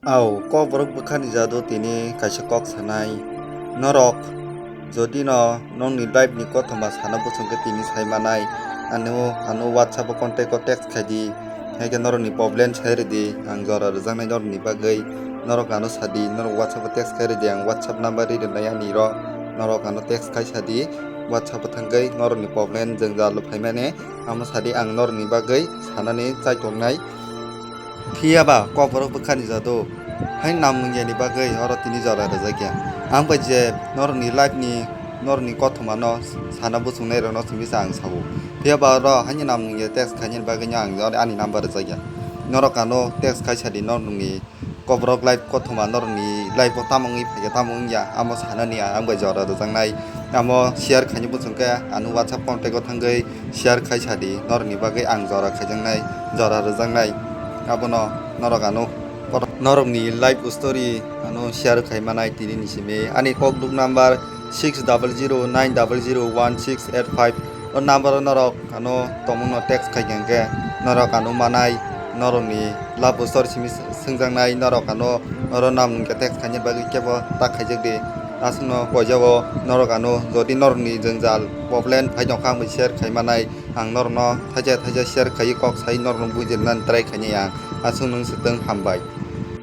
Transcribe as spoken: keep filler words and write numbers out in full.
Au, kokborok bwkhani jadu tini kaisa kok sanai. Norok jodi no nokni life ni kothoma sana bwswngkhe tini sai manai. Ano, ano WhatsApp o contact o text khai di. Hai khe norokni problem sai rwdi, ang jora rwjaknai norokni bagwi. Norok ano sadi, norok WhatsApp o text khai rwdi, ang WhatsApp number ri rwnai ani ro. Norok ano text khai sadi, WhatsApp o thangwi norokni problem jwngjal phaimani, amo sadi ang norokni bagwi sanani chai tongnai. Phiya ba kokborok bwkhani jadu, hai nam nungyani bagwi oro tini jora rwjakya. Ang bai je norokni life ni, norokni kothoma no sana bwswngnai rokno simi sa ang sao. Phiya ba oro haini nam nungya text khainani bagwi no ang ani number rwjakya. Norok ano text khai sadi norokni kokborok life kothoma norokni life o tamo wngwi phaikha tamo wngya amo sanani ang bai jora rwjaknai. Amo share khaini bwswngkhe ano WhatsApp contact o thangwi share khai sadi, norokni bagwi ang jora khaijaknai, jora rwjaknai. Abono norok ano norokni life story ano share khai manai tini ni simi. Ani kokduk number six double zero nine double zero one six eight five. O number o norok ano tongmungno text khai khe norok ano manai, norokni love story simi swngjaknai, norok ano oro nam nungkhe text khaina bagwi kebo ta khaijak di. Aswkno koijago norok ano jodi norokni jwngjal problem phai tongkha ang bai share khai manai. Ang norokno thaisa thaisa share khaiwi kok sai norokno bujirnani try khainai ang. Aswk nwng swtwng, hambai.